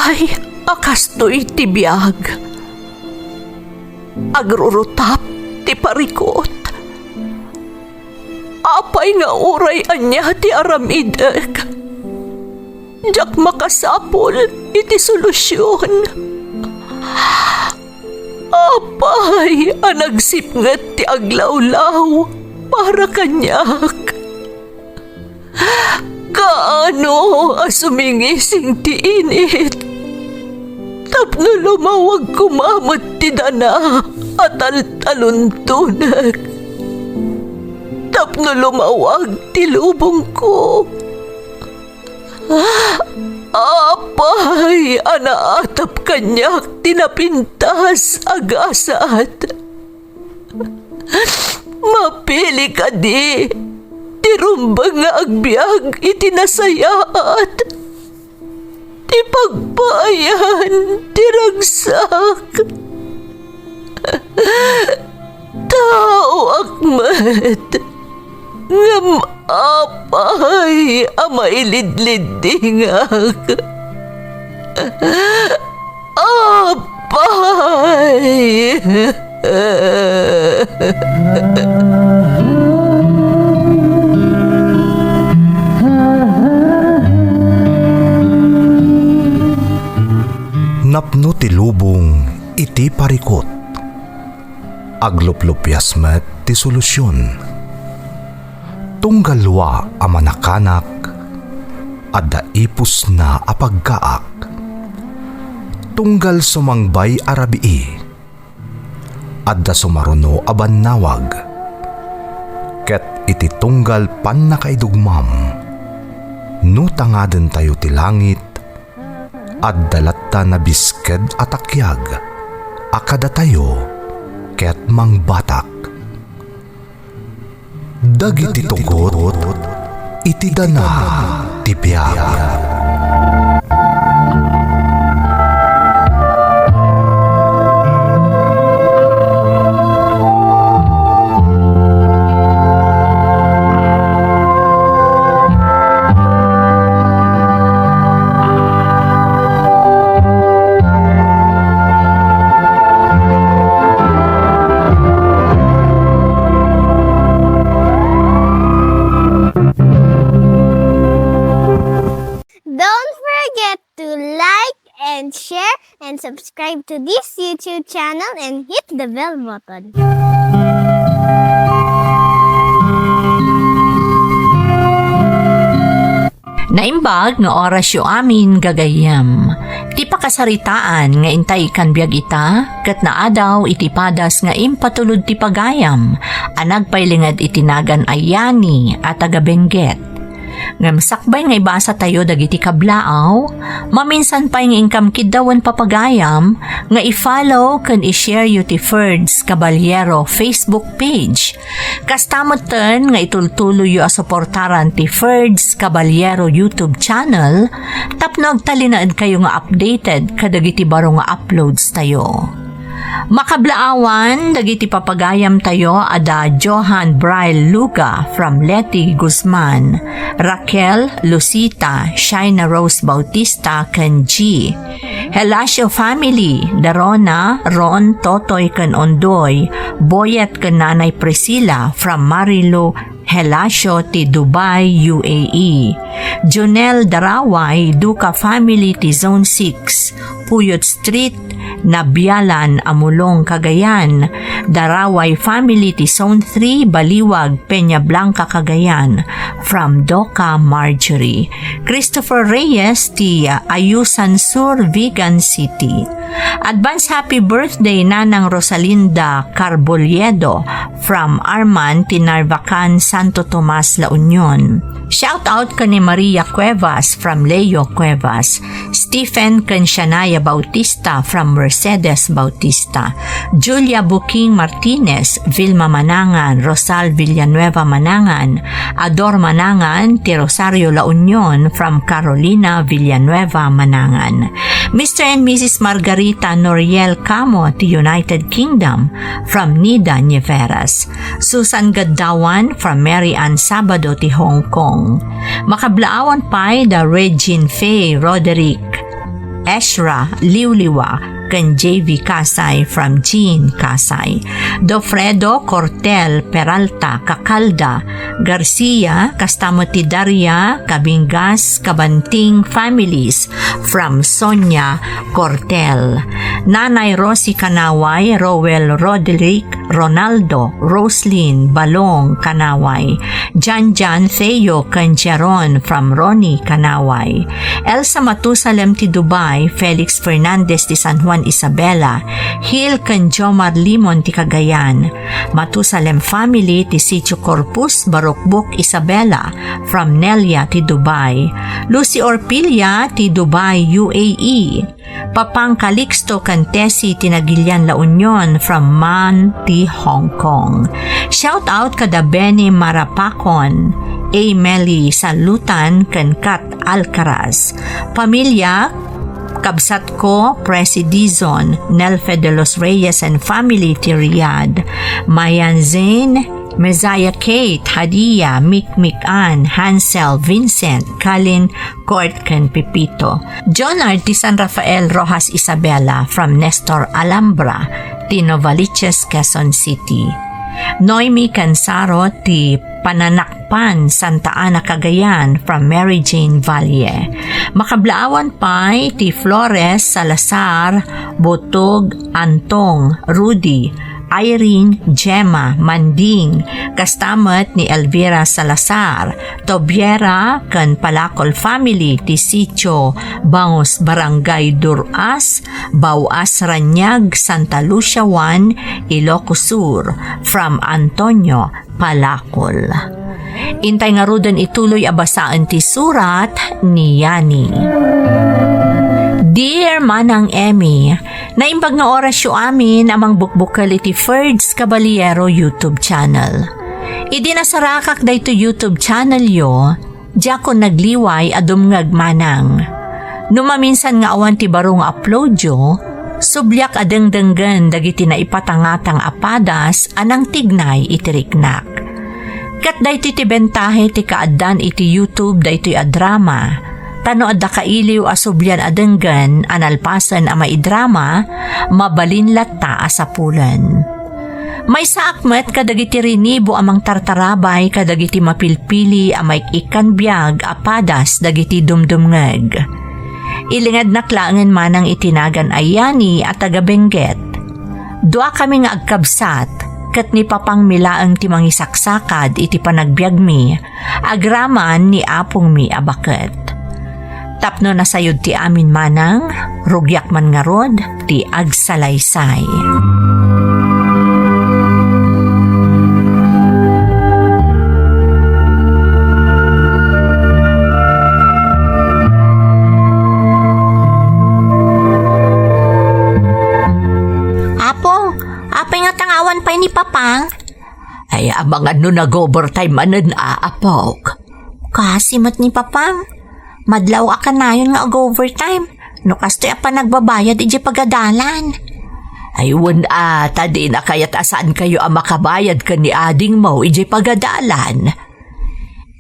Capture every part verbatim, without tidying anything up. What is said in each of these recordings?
Ay, a kastoy ti biag. Agrurutap ti parikut. Apay nga uray ania ti aramidek, diak makasapul iti solusion. Apay a nagsipnget ti aglawlaw para kaniak? Kaano a sumingising ti init tapno lumawag koma met ti dana a taltaluntonek, tapno lumawag ti lubongko? Apay a naatap kaniak ti napintas a gasat? Mapili kadi ti rumbeng nga agbiag iti nasayaat, ti pagpaayan ti ragsak? Taoak met, ngem apay a mailidliddingak? Apay! Napno ti lubong iti parikut. Agluplupias met ti solusion. Tunggal lua a manakanak, adda ipusna a pagkaak. Tunggal sumangbay a rabii, adda sumaruno a bannawag. Ket iti tunggal pannakaidugmam, no tangadentayo ti langit, adda latta nabisked a takiag a kadatayo ket mangbatak. Dagiti tugot iti dana ti biag. Don't forget to like and share and subscribe to this YouTube channel and hit the bell button. Naimbag nga orasyo amin, gagayyem. Ti pakasaritaan nga intay ikkan biag ita, ket naadaw iti padas nga impatulod ti pagayam a nagpailinged iti nagan a Yani a taga Benguet. Ngem sakbay nga ibasatayo dagiti kablaaw, maminsan pay nga inkam kiddawen papagayam nga i-follow ken i-share yo ti Ferds Caballero Facebook page. Kasta metten nga itultuloyyo a suportaran ti Ferds Caballero YouTube channel tapno agtalinaedkayo nga updated kadagiti baro nga uploads tayo. Makablaawan dagiti papagayamtayo a da Johan Braille Luga from Leti Guzman, Raquel, Lucita, Shaina Rose Bautista, ken G. Helacio family, da Rona, Ron, Totoy, ken Ondoy, Boyet, ken Nanay Priscilla from Marilu, Helacio ti Dubai, U A E. Jonel Daraway, Duca family ti Zone six, Puyot Street, Nabialan, Amulong, Cagayan. Daraway family ti Zone three, Baliwag, Peña Blanca, Cagayan. From Doca Marjorie. Christopher Reyes ti Ayusan Sur, Vigan City. Advance happy birthday, Nanang Rosalinda Carboliedo, from Arman ti Narvacan, Santo Tomas, La Union. Shout out ken ni Maria Cuevas from Leo Cuevas, Stephen ken Shania Bautista from Mercedes Bautista, Julia Buking Martinez, Vilma Manangan, Rosal Villanueva Manangan, Ador Manangan ti Rosario, La Union from Carolina Villanueva Manangan. Mister and Missus Margarita Noriel Camo ti United Kingdom from Nida Nieveras. Susan Gaddawan from Mary Ann Sabado ti Hong Kong. Makablaawan pay da Regine Faye Roderick Ezra Liwliwa ken J V Kasay from Jean Kasay. Dofredo Cortel Peralta Cacalda Garcia, kasta met ti Daria Cabingas Cabanting families from Sonia Cortel. Nanay Rosie Kanaway, Roel Roderick, Ronaldo, Roslyn, Balong, Kanaway, Jan Jan, Theo, ken Jeron from Ronnie, Kanaway, Elsa Matusalem ti Dubai, Felix Fernandez ti San Juan, Isabela, Hil ken Jomar Limon ti Cagayan, Matusalem family ti Sitio Corpus, Barukbuk, Isabela, from Nelia ti Dubai, Lucy Orpilia ti Dubai, U A E, Papang Calixto ken Tessie ti Nagilian, La Union, from Man ti Hong Kong. Shout out kada Benny Marapacon, A Meli Salutan, ken Kat Alcaraz. Pamilya, kabsatko, Presi Dizon, Nelfe de los Reyes and family ti Riyadh. Mayan Zain, Messiah Kate, Hadia, Mikmik Ann, Hansel, Vincent, Kalin, Court ken Pepito. Jonard ti San Rafael Rojas Isabela from Nestor Alhambra, ti Novaliches, Quezon City. Noemi Cansaro ti Pananakpan, Santa Ana, Cagayan from Mary Jane Valle. Makablaawan pay ti Flores Salazar, Butog, Antong, Rudy, Irene, Gemma, Manding, kasta met ni Elvira Salazar, Tobiera, ken Palacol family ti Sitio Bangus, Barangay Duras, Bauas, Raniag, Santa Lucia one, Ilocos Sur, from Antonio, Palacol. Intay ngaruden ituloy a basaen ti surat ni Yani. Dear Manang Emmy, naimbag nga orasyo amin a mangbukbukel iti Ferds Caballero YouTube channel. Idi nasarakak daytoy YouTube channelyo, diakon nagliway a dumngeg manang. No maminsan nga awan ti baro nga uploadyo, subliak a dengdenggen dagiti naipatangatang a padas a nangtignay iti riknak. Ket daytoy ti bentahe ti kaaddan iti YouTube daytoy a drama, ta no adda kailiw a sublian a denggen a nalpasen a maidrama, mabalin latta a sapulen. Maysaak met kadagiti rinibo a mangtartarabay kadagiti mapilpili a maik-ikkan biag a padas dagiti dumdumngeg. Ilingednak laengen manang iti nagan a Yani a taga Benguet. Duakami nga agkabsat, ket ni papangmi laeng ti mangisaksakad iti panagbiagmi, agraman ni apongmi a baket. Tapno nasayod ti amin manang, rugiak man ngarud ti agsalaysay. Apo, apay nga tangawan pay ni Papang? Ay, amangan no nag-overtime manen a, apok. Kasi met ni Papang. Madlaw a kanayon nga ag-overtime. No kastoy a panagbabayad idiay pagadalan. Ay, wen a, ta dina kayat a saan kayo a makabayad ken ni adingmo idiay pagadalan.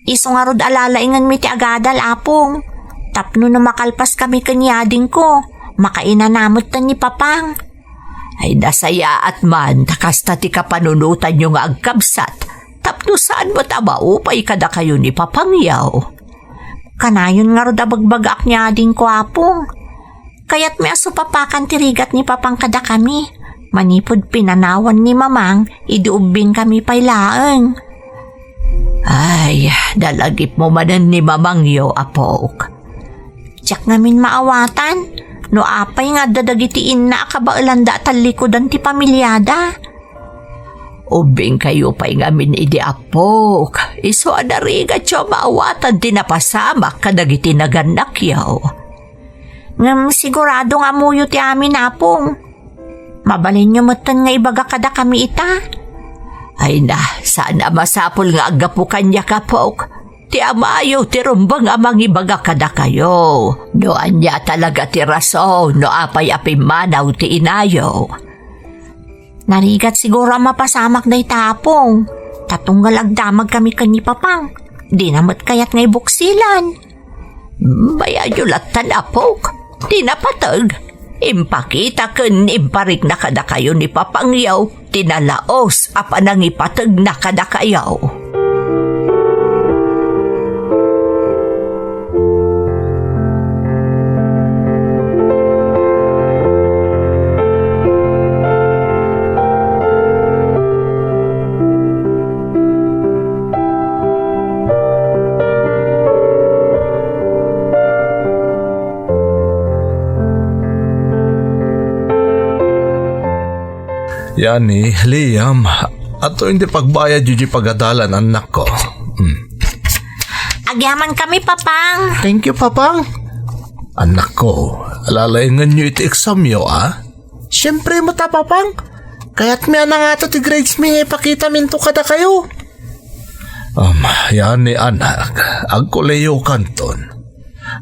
Isu ngarud a lalaingenmi ti agadal, Apong. Tapno no makalpas kami ken ni adingko, makainana metten ni Papang. Ay, nasayaat man, ta kasta ti kapanunotanyo nga agkabsat, tapno saan met a maupay kadakayo ni Papangyo. Kanayon ngarud a bagbagaak ni adingko, Apong. Kayatmi a supapakan ti rigat ni Papang kadakami, manipud pinanawan ni Mamang idi ubbingkami pay laeng. Ay, dalagipmo manen ni Mamangyo, apok. Diak ngamin maawatan no apay nga adda dagiti inna a kabaelanda a tallikudan ti pamiliada. Ubbingkayo pay ngamin idi, apok. Isu a narigatyo a maawatan ti napasamak kadagiti nagannakyo. Ngem sigurado nga ammoyo ti amin, Apong. Mabalinyo metten nga ibaga kadakami ita. Ay na, saan a masapul nga aggapu kaniak, apok. Ti amayo ti rumbeng a mangibaga kadakayo no ania talaga ti rason no apay a pimmanaw ti inayo. Narigat siguro a mapasamak dayta, Apong. Ta tunggal agdamag kami ken ni Papang, dina met kayat nga ibuksilan. Bayayo lattan, apok. ti napateg, impakita ken imparikna kadakayo ni Papangyo ti nalaos a panangipategna kadakayo. Yani, Liam, adtoyen ti pagbayadyo diay pagadalan, annakko. Hmm. Agyamankami, Papang. Thank you, Papang. Annakko, lalaengenyo iti examyo, a? Siempre met a, Papang. Kayatmi a nangato ti grades mi nga ipakitaminto kadakayo. Um, yani, anak, agkolehiyokanton.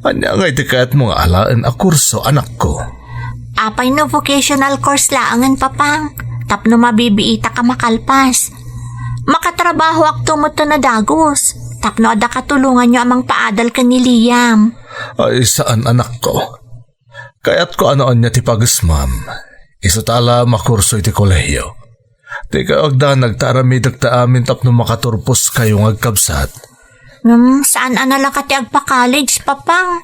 Ania ngay ti kayatmo nga alaen a kurso, anakko? Apay no vocational course laengen, Papang, tapno mabibiitak a makalpas. Makatrabahoakto metten a dagus, tapno adda katulonganyo a mangpaadal ken ni Liam. Ay, saan, anakko. Kayatko a no ania ti pagesmam. Isu ta ala makurso iti kolehiyo. Dikayo agdanag ta aramidek ta amin tapno makaturposkayo nga agkabsat. Ngem saan a nalaka ti agpa-college, Papang.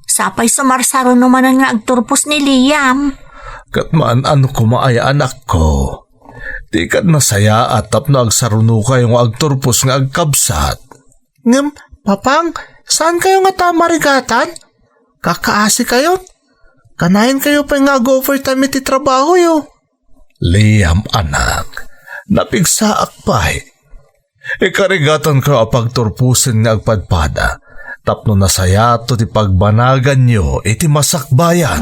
Sapay sumarsaruno manen nga agturpos ni Liam. Ket maan-ano koma aya, anakko. Dika nasayaat tapno agsarunokayo nga agturpos nga agkabsat. Ngem, Papang, saankayo ngata a marigatan? Kakaasikayon? Kanayankayo pay nga ag-overtime iti trabahoyo. Liam, anak, napigsaak pay. Ikarigatankayo a pagturposen nga agpadpada, tapno nasayaatto ti pagbanaganyo iti masakbayan.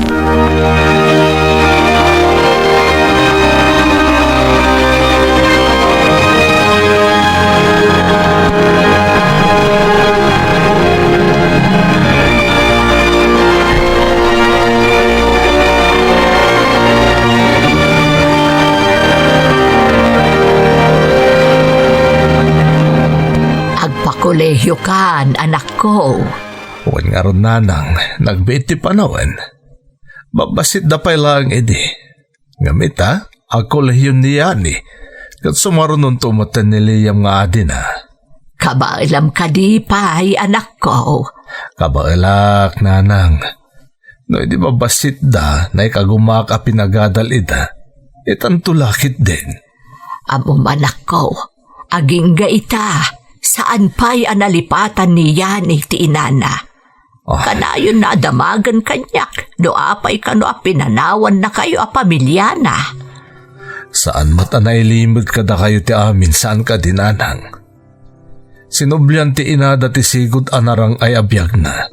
Agpakolehiokan, anakko. Wen ngarud, nanang, nagbiit ti panawen. Babasitda pay laeng idi. Ngem ita, agkolehion ni Yani, ket sumarunonto metten ni Liam nga adina. Kabaelam kadi pay, anakko? Kabaelak, nanang. No idi babasitda, naikagumaak a pinagadal ida, itanto la ketdin. Ammom, anakko, agingga ita, saan pay a nalipatan ni Yani ti inana. Ah. Kanayonna a damagen kaniak no apay kano a pinanawannakayo a pamiliana. Saan met a nailimeg kadakayo ti amin, saan kadi, nanang? Sinublian ti inada ti sigud a narang-ay a biagna.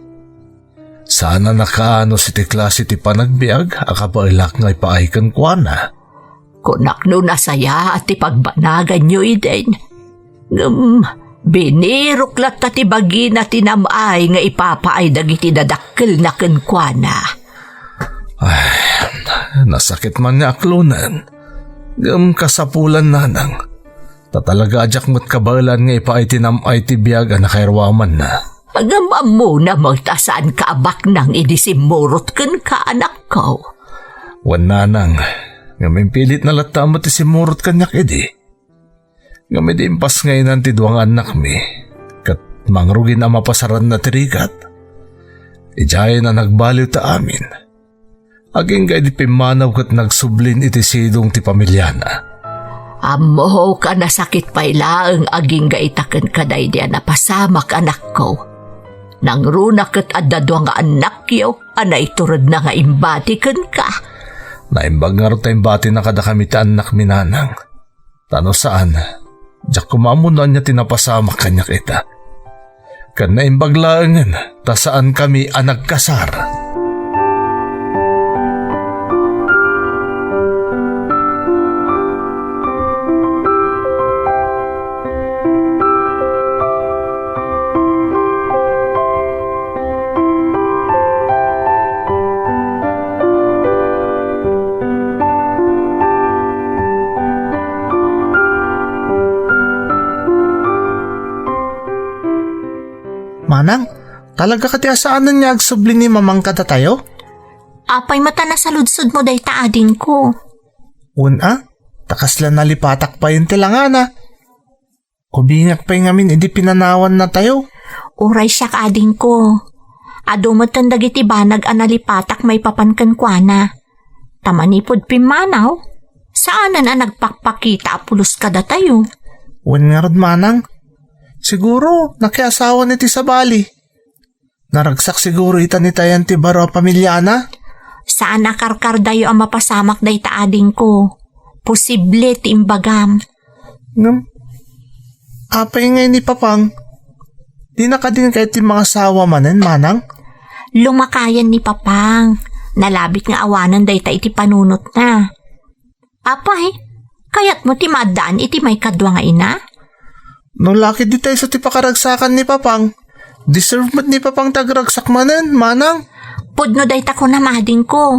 Saan a nakaano iti klase ti panagbiag a kabaelak nga ipaay kenkuana. Kunak no nasayaat ti pagbanaganyo idin. Ngem, binirok latta ti bagina ti nam-ay nga ipapaay dagiti dadakkelna kenkuana. Ay, nasakit man nga aklonen. Ngem kasapulan, nanang. Ta talaga a diak met kabaelan nga ipaay ti nam-ay ti biag a nakairuamanna. Ngem ammona met a saanka a baknang idi simmurot kenka, anakko. Wen, nanang, ngem impilitna latta met ti simmurot kaniak idi. Ngem idi impasngaynan ti dua nga annakmi, ket mangrugin a mapasaranna ti rigat, idiayen a nagbaliw ta amin. Agingga idi pimmanaw ket nagsublin iti sidong ti pamiliana. Ammok a nasakit pay laeng agingga ita ken kadaydi a napasamak, anakko. Nangruna ket adda dua nga annakyo a naituredna nga imbati kenka. Naimbag ngarud ta imbatina kadakami ti annakmi, nanang. Ta no saan, diak koma ammo no ania ti napasamak kaniak ita. Ken naimbag laengen ta saankami a nagkasar. Manang, talaga kadi a saanen nga agsubli ni Mamang kadatayo? Apay met a nasaludsodmo dayta, adingko? Wen a, ta kasla nalipatak payen ti langana. Ubingak pay ngamin idi pinanawannatayo. Uray siak, adingko. Adu metten dagiti banag a nalipatak maipapan kenkuana. Ta manipud pimmanaw, saanen a nagpakpakita a pulos kadatayo. Wen ngarud, manang. Siguro, nakiasawan iti sabali. Naragsak siguro ita ni Tayan ti baro a pamiliana. Saan a karkardayo a mapasamak dayta, adingko. Posible ti imbagam. Ngem, apay ngay ni Papang? Dina kadi kayat ti mangasawa manen, manang? Lumakayan ni Papang. Nalabit nga awanen dayta iti panunotna. Apay, kayatmo ti maaddaan iti maikadua nga ina? No la ket dita isu ti pakaragsakan ni Papang, deserve met ni Papang ti agragsak manen, manang. Pudno dayta kunam, adingko.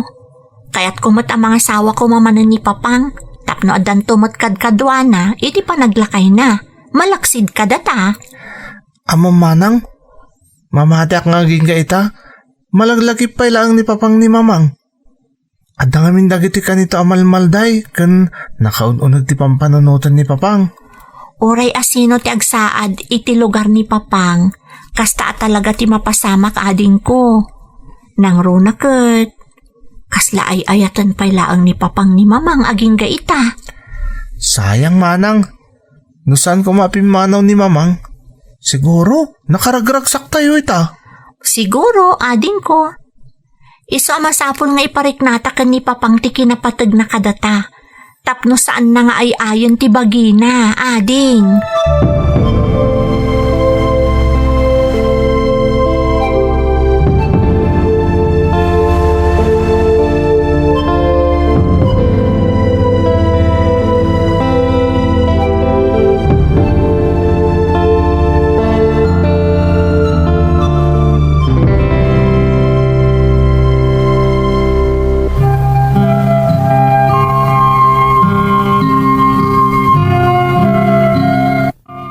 Kayatko met a mangasawa koma manen ni Papang, tapno addanto met kadkaduana iti panaglakayna. Malaksid kadata. Ammom, manang, mamatiak nga agingga ita, malaglagip pay laeng ni Papang ni Mamang. Adda ngamin dagiti kanito a malmalday ken nakaun-uneg ti pampanunoten ni Papang. Uray asino ti agsaad iti lugar ni Papang, kasta a talaga ti mapasamak, adingko. Nangruna ket, kasla ay-ayaten pay laeng ni Papang ni Mamang agingga ita. Sayang, manang. No saan koma a pimmanaw ni Mamang, siguro, nakaragragsaktayo ita. Siguro, adingko. Isu a masapul nga ipariknata ken ni Papang ti kinapategna kadata, tapno saanna nga ay-ayen ti bagina, ading.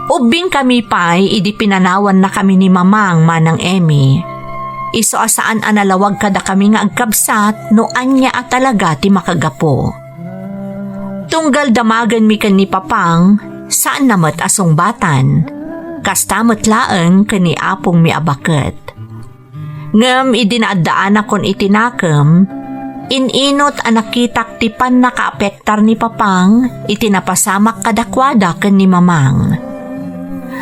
Ubbingkami pay idi pinanawannakami ni Mamang, Manang Emmy. Isu a saan a nalawag kadakami nga agkabsat no ania a talaga ti makagapu. Tunggal damagenmi ken ni Papang, saanna met a sungbatan. Kasta met laeng ken ni apongmi a baket. Ngem idi naaddaanakon iti nakem, in-inut a nakitak ti pannakaapektar ni Papang iti napasamak kadakuada ken ni Mamang.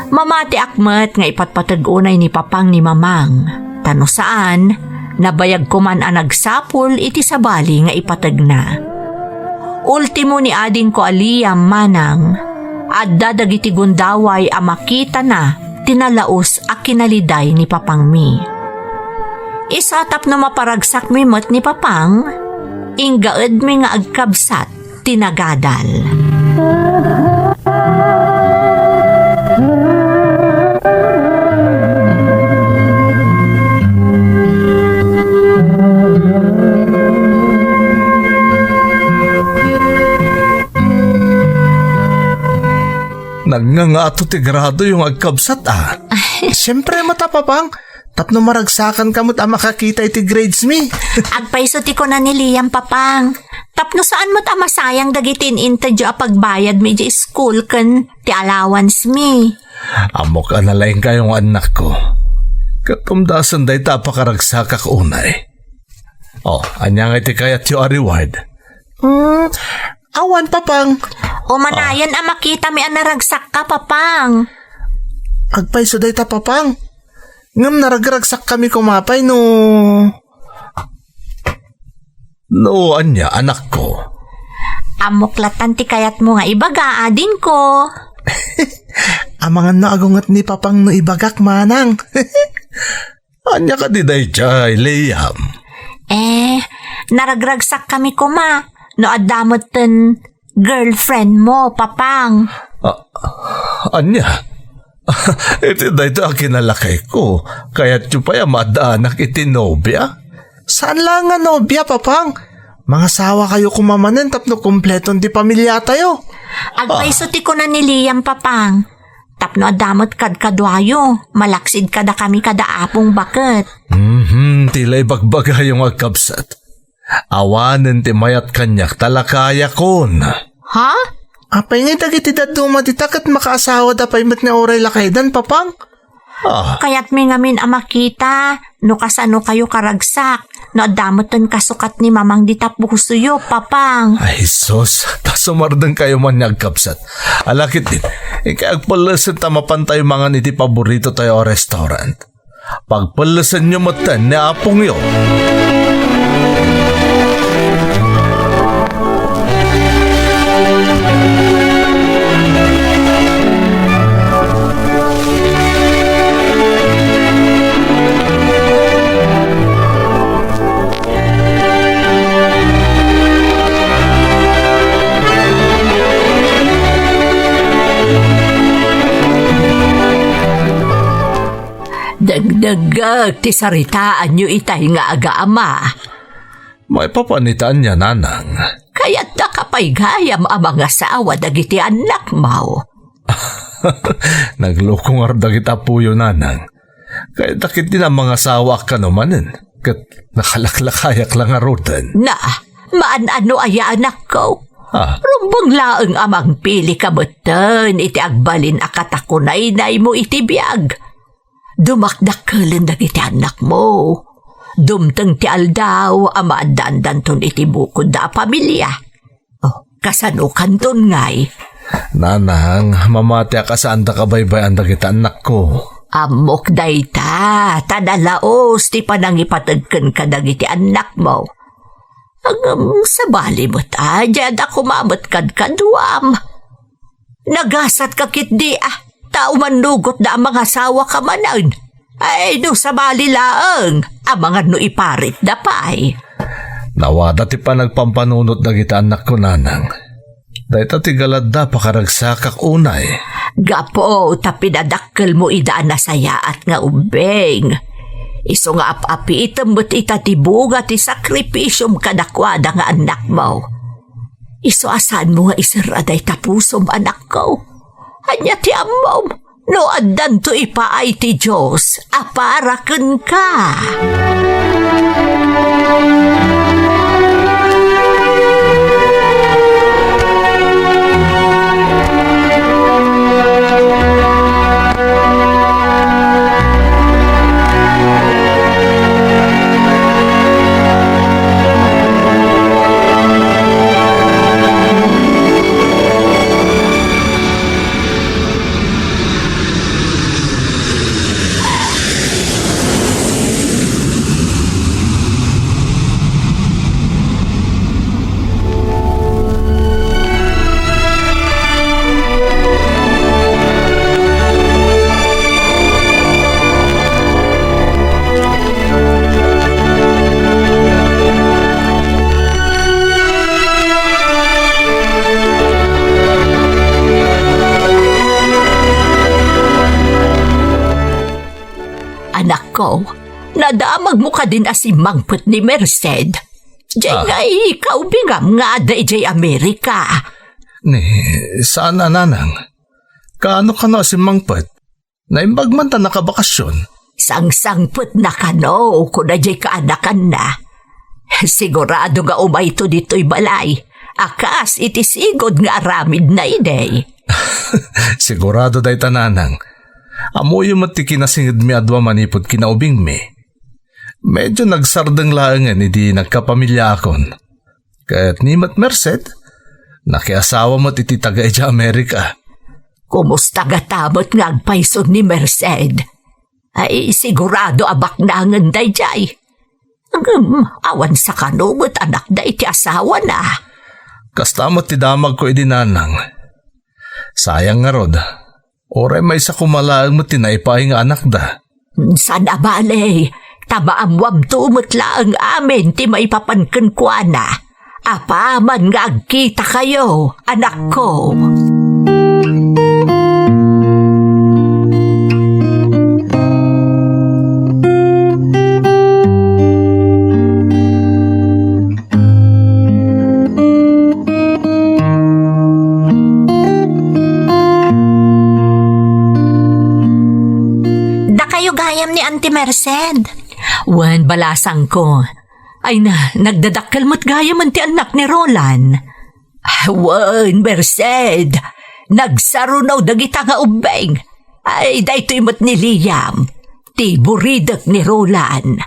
Mamatiak met nga ipatpateg unay ni Papang ni Mamang, ta no saan, nabayag koman a nagsapul iti sabali nga ipategna. Ultimo ni adingko a Liam, Manang, adda dagiti gundaway a makitana ti nalaus a kinaliday ni Papangmi. Isu a tapno maparagsakmi met ni Papang, inggaedmi nga agkabsat ti nagadal. Nagngangato ti gradoyo nga agkabsat, a. Siempre met a, Papang, tapno maragsakanka met a makakita iti gradesmi. Agpayso ti kuna ni Liam, Papang. Tapno saan met a masayang dagiti in-intedyo a pagbayadmi idiay school ken ti allowancemi. Ammok a nalaingkayo nga annakko. Ket umdasen dayta a pakaragsakak unay. Oh, ania ngay ti kayatyo a reward? Hmm, awan, Papang. Umanayon a makitami a naragsakka, Papang. Agpayso dayta, Papang. Ngem naragragsakkami koma pay no... No ania, anakko? Ammok lattan ti kayatmo nga ibaga, adingko. Amangan no agunget ni Papang no ibagak, Manang. Ania kadi daydiay, Liam? Eh, naragragsakkami koma no adda metten girlfriendmo, Papang. Ah, ania? Iti dayta a kinalakayko, kayatyo pay a maaddaanak iti nobia? Saan laeng nga nobia, Papang. Mangasawakayo koma manen tapno kompleton ti pamiliatayo. Agpayso ti kuna ni Liam, Papang. Tapno adda met kadkaduayo, malaksid kadakami kada apong baket. Mhm, ti la ibagbagayo nga agkabsat. Awanen ti mayat kaniak ta lakayakon. Ha? Apay ngay dagiti dadduma dita ket makaasawada pay met nga uray lakaydan, Papang? Ah. Kayatmi ngamin a makita no kasano kayo karagsak, no adda metten kasukat ni Mamang dita pusoyo, Papang. Ay, sus, ta sumardeng kayo man nga agkabsat. Ala ketdin, ikay agpellesen ta mapantayo mangan iti paborito tayo a restaurant. Pagpellesenyo metten ni apongyo. Dagdagak ti saritaanyo itay nga agama. Maipapan ita ania, nanang? Kayatda ka pay gayam a mangasawa dagiti annakmo. Nagloko ngarud dagiti apoyo, nanang. Kayatda ketdin a mangasawaak kano manen, ket nakalaklakayak la ngaruden. Na, maan-ano aya, anakko? Ah. Rumbeng laeng a mangpili ka metten iti agbalin a katakunaynaymo iti biag. Dumakdakkelen dagiti annakmo. Dumteng ti aldaw a maaddaandanton iti bukodda a pamilia. Oh, kasano kanton ngay? Nanang, mamatiak a saanda kabaybay-an dagiti annakko. Ammok dayta, ta nalaos ti panangipateg kenka dagiti annakmo. Ngem sabali met a, diada koma met kadkaduam. Nagasatka ketdi a, ta umannugotda a mangasawaka manen. Ay, no sabali laeng, amangan no iparitda pay. Nawada ti panagpampanunot dagiti annakko, nanang. Dayta ti galadda pakaragsakak unay. Gapu ta pinadakkelmo ida a nasayaat nga ubbing. Isu nga ap-apitem met ita ti bunga ti sakripisiom kadakuada nga annakmo. Isu a saanmo nga iserra dayta pusom, anakko. Ania ti ammom no addanto ipaay ti Dios a para kenka? Anakko, nadamagmo kadin a simmangpet ni Merced? Diay Ah. ngay kaubingam nga adda idiay Amerika. Ni, saan a, nanang? Kaano kano a simmangpet? Naimbag man ta nakabakasyon. Sangsangpetna kano, kuna diay kaanakanna. Sigurado nga umayto ditoy balay, a kas iti sigud nga aramidna idi. Sigurado dayta, nanang. Ammoyo met ti kinasingedmi a dua manipud kinaubingmi. Medyo nagsardeng laengen idi nagkapamiliaakon. Ket ni met Merced, nakiasawa met iti taga idiay Amerika. Kumusta gata met nga agpayso ni Merced? Ay, sigurado a baknangen daydiay. Ngem, awan sakano met anakda iti asawana. Kasta met ti damagko idi, nanang. Sayang ngarud, uray maysa koma laeng met ti naipaay nga anakda. Saan a bale, ta maammoamto met laeng amin ti maipapan kenkuana. Apaman nga agkitakayo, anakko. Dakayo gayam ni Auntie Merced. Wen, balasangko. Ay na, nagdadakkel met gayamen ti annak ni Roland. Wen, Merced, nagsaruno dagita nga ubbing. Ay, daytoy met ni Liam, ti buridek ni Roland.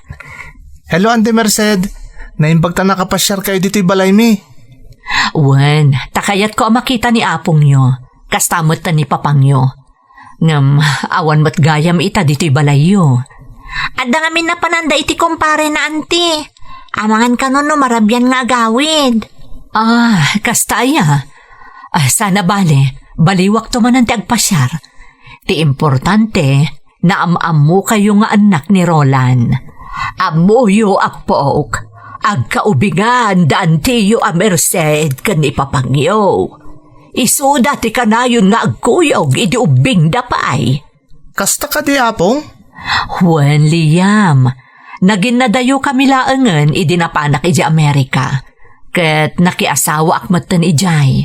Hello, Auntie Merced. Naimbag ta nakapasiarkayo ditoy balaymi. Wen, ta kayatko a makita ni apongyo. Kasta met ni papangyo. Ngem awan met gayam ita ditoy balayyo. Adda ngamin napananda iti kumparena, anti. Amangan kano no marabian nga agawid. Ah, kasta aya. Ah, sana bale, baliwakto manen ti agpasiar. Ti importante, naam-ammokayo nga annak ni Roland. Ammoyo, apok, agkaubingan da antiyo a Merced ken ni papangyo. Isuda ti kanayon nga agkuyog idi ubbingda pay. Kasta kadi, Apong? Wen, Liam. Naginnadayokami laengen idi napanak idiay Amerika. Ket nakiasawaak metten idiay.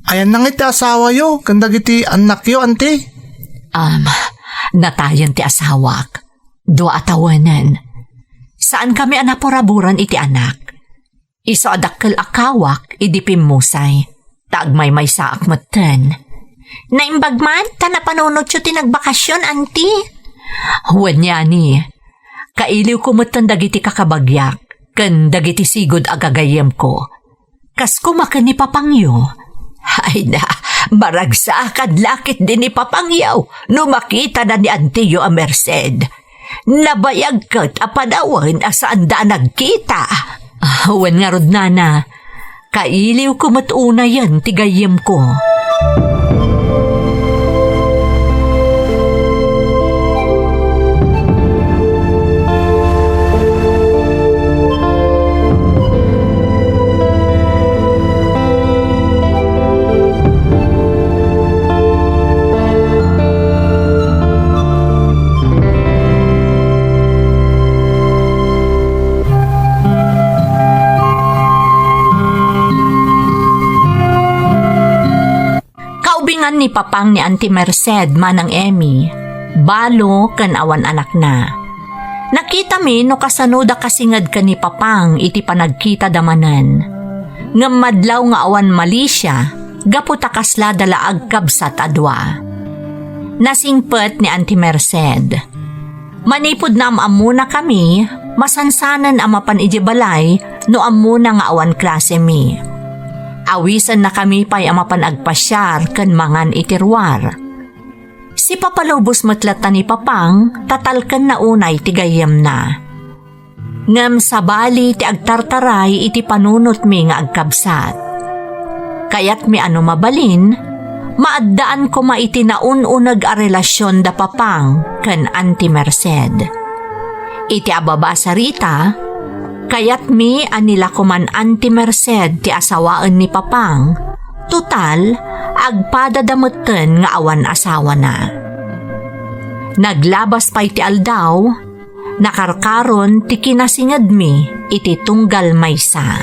Ayanna ngay ti asawayo ken dagiti annakyo, anti? Um, natayen ti asawak. Dua a tawenen. Saankami a napuraburan iti anak. Isu a dakkel a kawak idi pimmusay, ta agmaymaysaak metten. Naimbag man ta napanunotyo ti nagbakasyon, anti? Wen, yani, kailiwko metten dagiti kakabagyak ken dagiti sigud a gagayyemko. Kas koma ken ni papangyo. Ay na, maragsakan la ketdi ni papangyo no makitana ni antiyo a Merced. Nabayag ket a panawen a saanda a nagkita. Ah, wen ngarud, nana, kailiwko met unayen ti gayyemko. Kaubingan ni Papang ni Auntie Merced, Manang Emmy, balo ken awan anakna. Nakitami no kasano da kasinged ken ni Papang iti panagkita da manen. Ngem madlaw nga awan malisia, gapu ta kasla da la agkabsat a dua. Nasingpet ni Auntie Merced. Manipud naam-ammona kami, masansanen a mapan idiay balay no ammona nga awan klasemi. Awisennakami pay a mapan agpasiar ken mangan iti ruar. Sipapalubos met latta ni Papang, ta talkenna unay ti gayyemna. Ngem sabali ti agtartaray iti panunotmi nga agkabsat. Kayatmi a no mabalin, maaddaan koma iti naun-uneg a relasion da Papang ken Auntie Merced. Iti ababa a sarita, kayatmi a ni la koman Auntie Merced ti asawaen ni Papang, total, agpada da metten nga awan asawana. Naglabas pay ti aldaw, nakarkaron ti kinasingedmi iti tunggal maysa.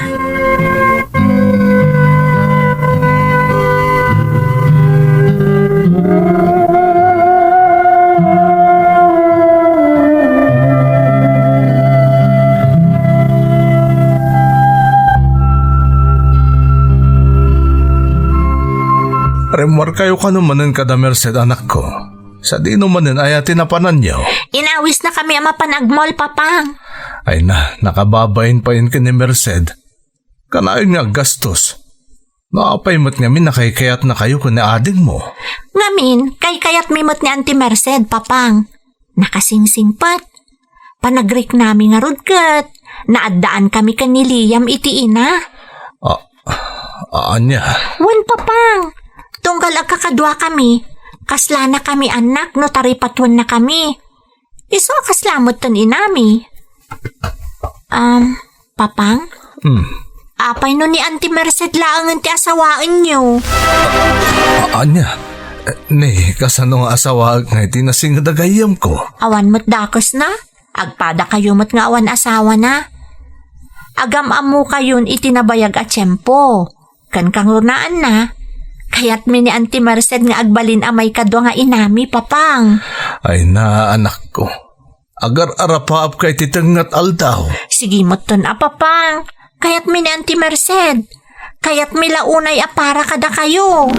Rimmuarkayo kano manen kada Merced, anakko. Sadino manen aya ti napananyo? Inawisnakami a mapan agmall, Papang. Ay na, nakababain payen ken ni Merced. Kanayon nga aggastos. No apay met ngamin a kaykayatnakayo ken ni adingmo? Ngamin, kaykayatmi met ni Auntie Merced, Papang. Nakasingsingpet. Panagriknami ngarud ket naaddaankami ken ni Liam iti ina. Ah, ah, ania? Wen, Papang. Tunggal agkakaduakami, kaslanakami annak no taripatuennakami. Isu a kasla metten inami. Um, Papang? Hmm. Apay no ni Auntie Merced laengen ti asawaenyo? A-, ania? Eh, ni, kasano nga asawaek nga iti nasinged a gayyemko? Awan met dakesna. Agpadakayo met nga awan asawana. Agam-ammokayon iti nabayag a tiempo. Ken kangrunaan, kayatmi ni Auntie Merced nga agbalin a maikadua nga inami, Papang. Ay na, anakko. Agar-arapaapka iti tengnga nga aldaw. Sige metten a, Papa. Kayatmi ni Auntie Merced. Kayatmi la unay a para kadakayo.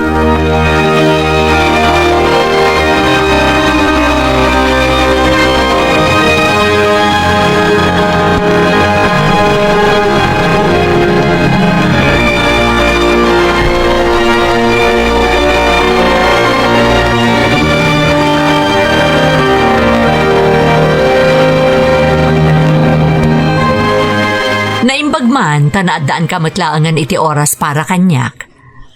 Naimbag man ta naaddaanka met laengen iti oras para kaniak.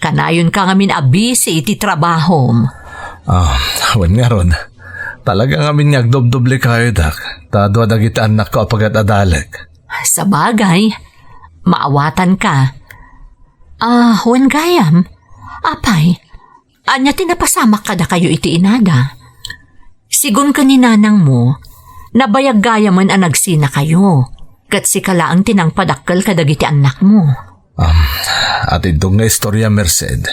Kanayonka ngamin a busy iti trabahom. Ah, wen ngarud. Talaga ngamin nga agdubdoblekayo, dak. Ta dua dagiti annakko a pagad-adalek. Sabagay, maawatanka. Ah, wen gayam, apay, ania ti napasamak kadakayo iti inada? Sigun ken ni nanangmo, nabayag gayamen a nagsinakayo, ket sika laeng ti nangpadakkel kadagiti annakmo. Am, atiddog nga istorya, Merced.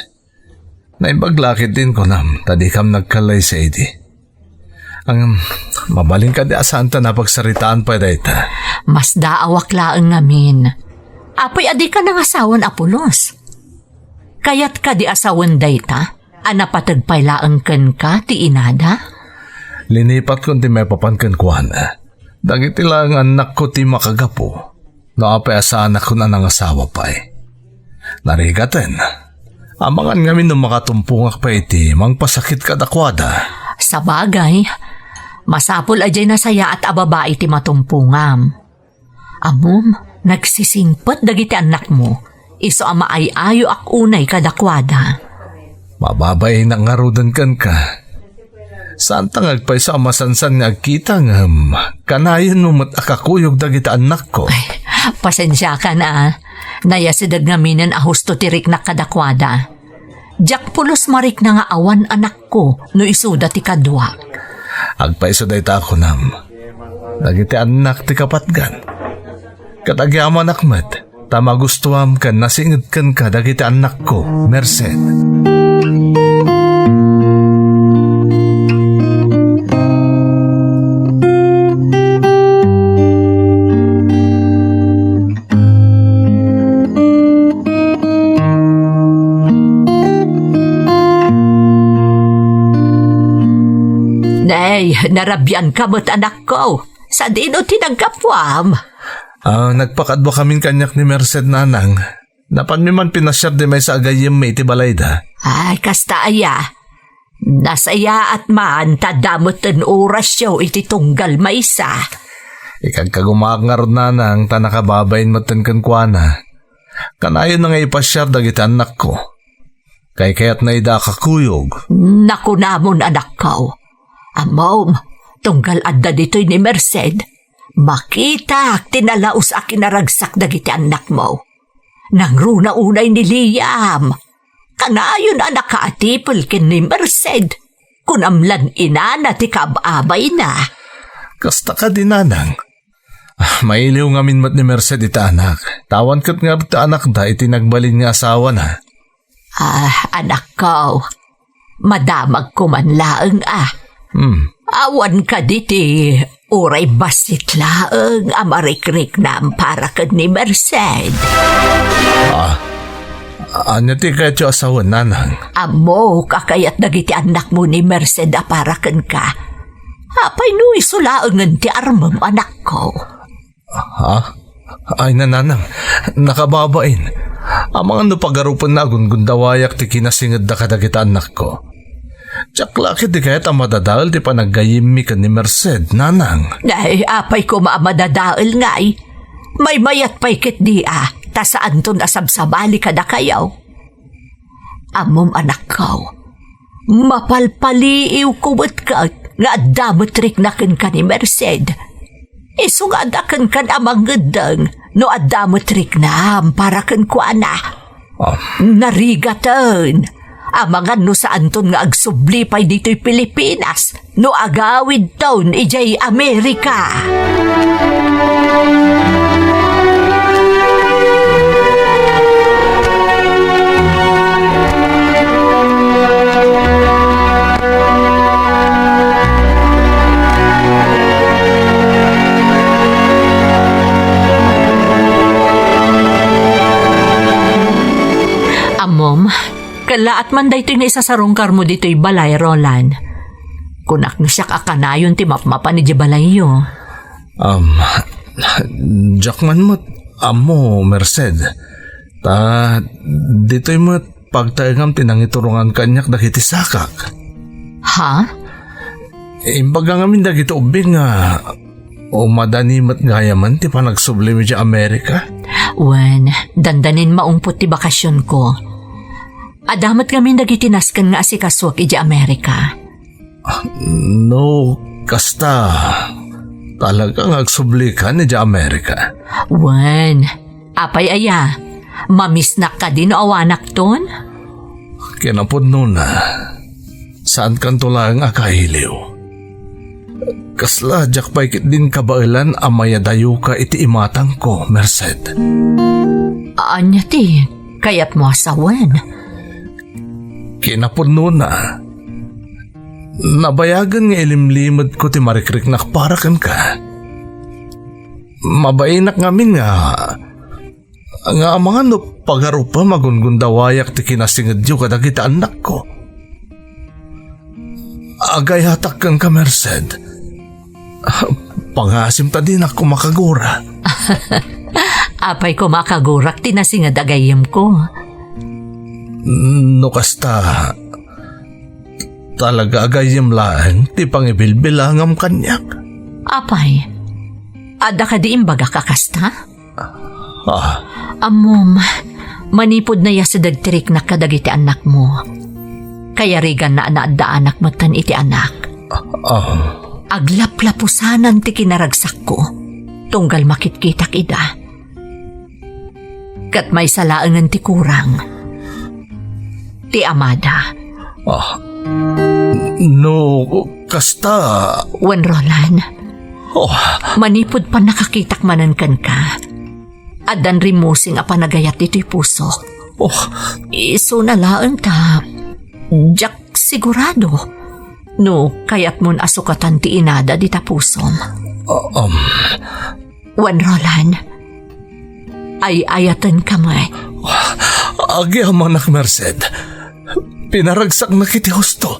Naimbag la ketdin kunam, ta dikam nagkallaysa idi. Ngem, mabalin kadi a saan ta napagsaritaan pay dayta? Masdaawak laeng ngamin. Apay a dika nangasawan a pulos? Kayat kadi a sawen dayta a napateg pay laeng kenka ti inada? Linipatkon ti maipapan kenkuana. Dagiti laeng annakko ti makagapu. No apay a saanakon a nangasawa pay. Narigaten. Amangan ngamin no makatumpongak pay iti mangpasakit kadakuada. Sabagay, masapul a diay nasayaat a babai ti matumpongam. Ammom, nagsisingpet dagiti annakmo, isu a maay-ayoak unay kadakuada. Mababainak ngaruden kenka. Saanta nga agpayso a masansan nga agkita ngem kanayonmo met a kakuyog dagiti annakko. Ay, pasensiakan a. Nayasideg ngaminen a husto ti riknak kadakuada. Diak pulos marikna nga awan anakko no isuda ti kaduak. Agpayso dayta a kunam. Dagiti annak ti kapatgan. Ket agyamanak met ta magustuam ken nasinged kenka dagiti annakko, Merced. Nay, narabianka met, anakko. Sadino ti naggapuam? Ah, nagpakadua kamin kaniak ni Merced, nanang. Napanmi man pinasiar di maysa a gayyemmi iti balayda. Ay, kasta aya. Nasayaat man ta adda metten orasyo iti tunggal maysa. Ikagkagumaak ngarud, nanang, ta nakababain metten kenkuana. Kanayon nga ipasiar dagiti annakko. Kaykayatna ida a kakuyog. Nakunamon, anakko. Ammom, tunggal adda ditoy ni Merced, makitak ti nalaus a kinaragsak dagiti annakmo. Nangruna unay ni Liam. Kanayon a nakaatipel ken ni Merced. Kunam lan inana ti kaab-abayna. Kasta kadi, nanang. Ah, mailiw ngamin met ni Merced ita anak. Awan ket ngarud ti anakda iti nagbalin nga asawana. Ah, anakko, madamagko man laeng a. Hmm. Awan kadi ti uray bassit laeng a marikriknam para ken ni Merced? Ah, ania ti kayatyo a sawen, nanang? Ammok a kayat dagiti annakmo ni Merced a para kenka. Apay no isu laengen ti armem, anakko? Ha? Ay, nanang, nakababain. Amangan no pagarupenna a gungundawayak ti kinasingedda kadagiti annakko. Diak la ket di kayat a madadael ti panaggayyemmi ken ni Merced, nanang. Nay, apay koma a madadael ngay? Maymayat pay ketdi a, ta saanton a sabsabali kadakayo. Ammom, anakko, mapalpaliiwko met ket nga adda met rikna kenka ni Merced. Isu nga adda kenkan a mangeddeng no adda met riknam para kenkuana. Ah. Narigaten, amangan no saanton nga agsubli pay ditoy Pilipinas no agawidton idiay Amerika. Kallaat man daytoy nga isasarungkarmo ditoy balay, Roland. Kunak no siak a kanayon ti mapmapan idiay balayyo. Um, diak man met ammo, Merced. Ta, ditoy met pagtaengam ti nangiturongan kaniak dagiti sakak. Ha? Imbaga ngamin dagiti ubbing nga umadani met gayamen ti panagsublim idiay Amerika? Wen, dandanin maungpot ti bakasionko. Adda met ngamin dagiti nasken nga asikasuak idiay Amerika. No kasta, talaga nga agsublikan idiay Amerika? Wen, apay aya, mamisnak kadi no awanakton? Kinapudnona, saankanto laeng a kailiw. Kasla diak pay ketdin kabaelan a mayadayoka iti imatangko, Merced. Ania ti kayatmo a sawen? Kinapudnona, nabayagen nga ilimlimedko ti marikriknak para kenka. Mabainak ngamin nga, nga amangan no pagarupem a gungundawayak ti kinasingedyo kadagiti annakko. Agayatak kenka, Merced. Pangasim ta dinak koma kagura. Apay koma a kagurak ti nasinged a gayyemko? No kasta, talaga a gayyem laeng ti pangibilbilangam kaniak. Apay, adda kadi imbagak a kasta? Ah. Ammom, manipud nayasideg ti riknak kadagiti annakmo, kayariganna a naaddaanak metten iti anak. Ah. Aglaplapusanan ti kinaragsakko, tunggal makitkitak ida. Ket maysa laengen ti kurang. Ti amada. Ah, no kasta. Wen, Roland. Oh. Manipud pannakakitak manen kenka, addan rimmusing a panagayat ditoy pusok. Oh. Isuna laeng ta, diak sigurado no kayatmon a sukatan ti inada dita pusom. Ah, um. Wen, Roland, ay-ayatenka met. Agyamanak, Merced. Pinaragsaknak iti husto.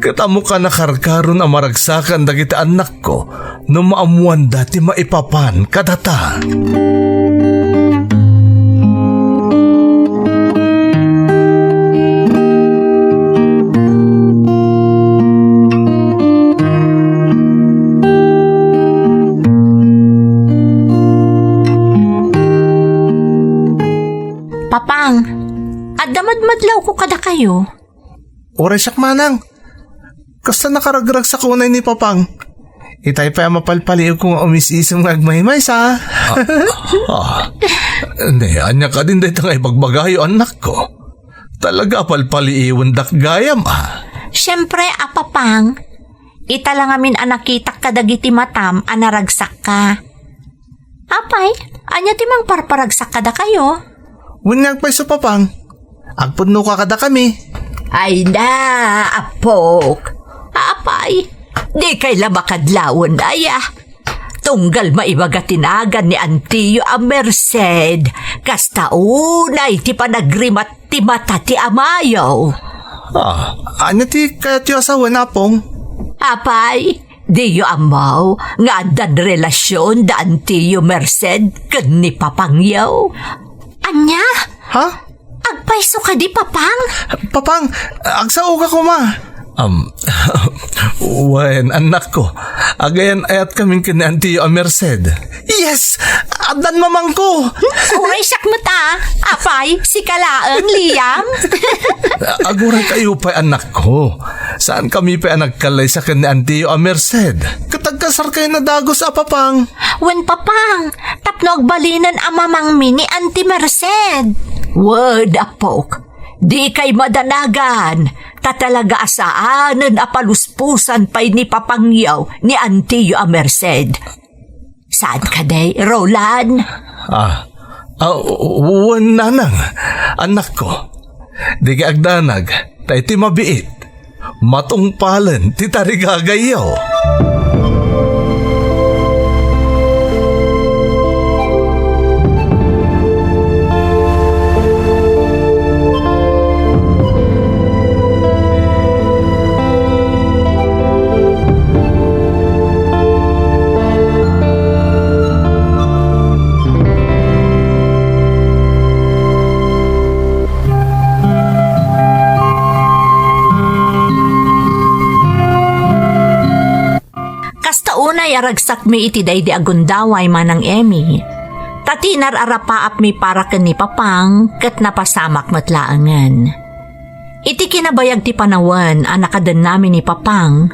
Ket ammoka a karkaron a maragsakan dagiti annakko no maammoanda ti maipapan kadata. Papang, adda madmadlawko kadakayo. Uray siak manang. Kasta nakaragragsak unay ni Papang. Itay pay a mapalpaliiwko nga umis-isem nga agmaymaysa. Ah, ah. Ne, ania kadin dayta nga ibagbagayo, annakko? Talaga a palpaliiwendak gayam, ah. Siempre, a Papang. Ita la ngamin a nakitak kadagiti matam a naragsakka. Apay, ania ti mangparparagsak kadakayo? Wen nga agpayso, Papang. Agpudnoka kadakami. Ay na, apok. Apay, dikay la makadlawen, aya. Tunggal maibaga ti nagan ni antiyo a Merced, kasta unay ti panagrimat ti mata ti amayo. Ah, ania ti kayatyo a sawen, Apong? Apay, diyo ammo nga addan relasion da antiyo Merced ken ni Papangyo? Ania? Ha? Agpayso kadi, Papang? Papang, agsaoka koma. Um, wen, annakko, agayan-ayatkamin ken ni antiyo a Merced. Yes! Addan mamangko! Uray siak met a. Apay, sika laeng, Liam? Aguraykayo pay, annakko. Saankami pay a nagkallaysa ken ni antiyo a Merced. Ket agkasarkayo a dagus a, Papang. Wen, Papang, tapno agbalinen a mamangmi ni Anti Merced. Wen, apok, dikay madanagan, ta talaga a saanen a paluspusan pay ni Papangyo ni antiyo a Merced. Saan kadi, Roland? Ah, ah, wen, nanang, annakko. Dikay agdanag, ta iti mabiit, matungpalen ti tarigagayyo. Ragsakmi iti daydi a gundaway, Manang Emmy. Ta ti inar-arapaapmi para ken ni Papang ket napasamak met laengen. Iti kinabayag ti panawen a nakadennami ni Papang,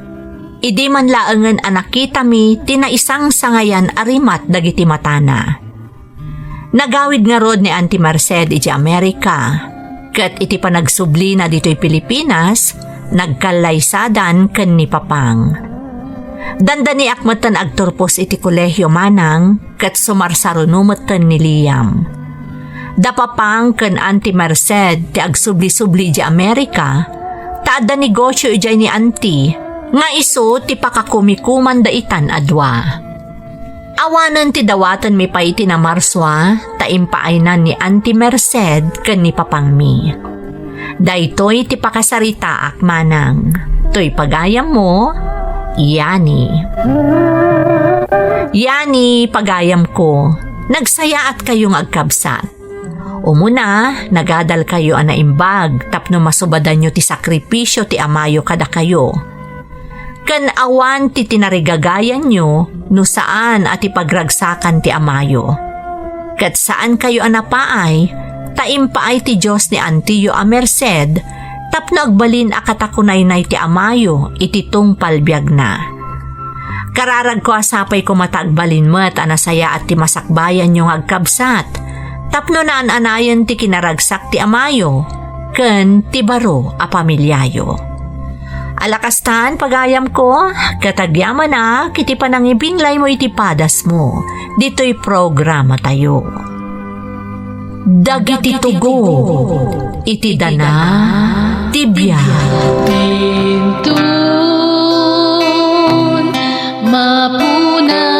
idi man laengen a nakitami ti naisangsangayan a rimat dagiti matana. Nagawid ngarud ni Auntie Merced idiay Amerika, ket iti panagsublina ditoy Pilipinas, nagkallaysadan ken ni Papang. Dandaniak metten agturpos iti kolehio, Manang, ket sumarsaruno metten ni Liam. Da Papang ken Auntie Merced ti agsubli-subli idiay Amerika, ta adda negosio idiay ni Auntie, nga isu ti pakakumikuman daitan a dua. Awanen ti dawatenmi pay iti namarsua, ta impaaynan ni Auntie Merced ken ni Papangmi. Daytoy ti pakasaritaak, Manang. Toy pagayammo, Yani. Yani, pagayamko, nagsayaatkayo nga agkabsat. Umuna, nagadalkayo a naimbag tapno masubadanyo ti sakripisio ti amayo kadakayo. Ken awan ti tinarigagayanyo no saan a ti pagragsakan ti amayo. Ket saankayo a napaay, ta impaay ti Dios ni antiyo a Merced tapno agbalin a katakunaynay ti amayo iti tungpal biagna. Kararagko a sapay koma ta agbalin met a nasayaat ti masakbayanyo nga agkabsat, tapno naan-anayen ti kinaragsak ti amayo ken ti baro a pamiliayo. Ala kastan, pagayamko, ket agyamanak iti panangibinglaymo iti padasmo ditoy programatayo. Dagiti tugot iti dana ti biag. Inton mapuna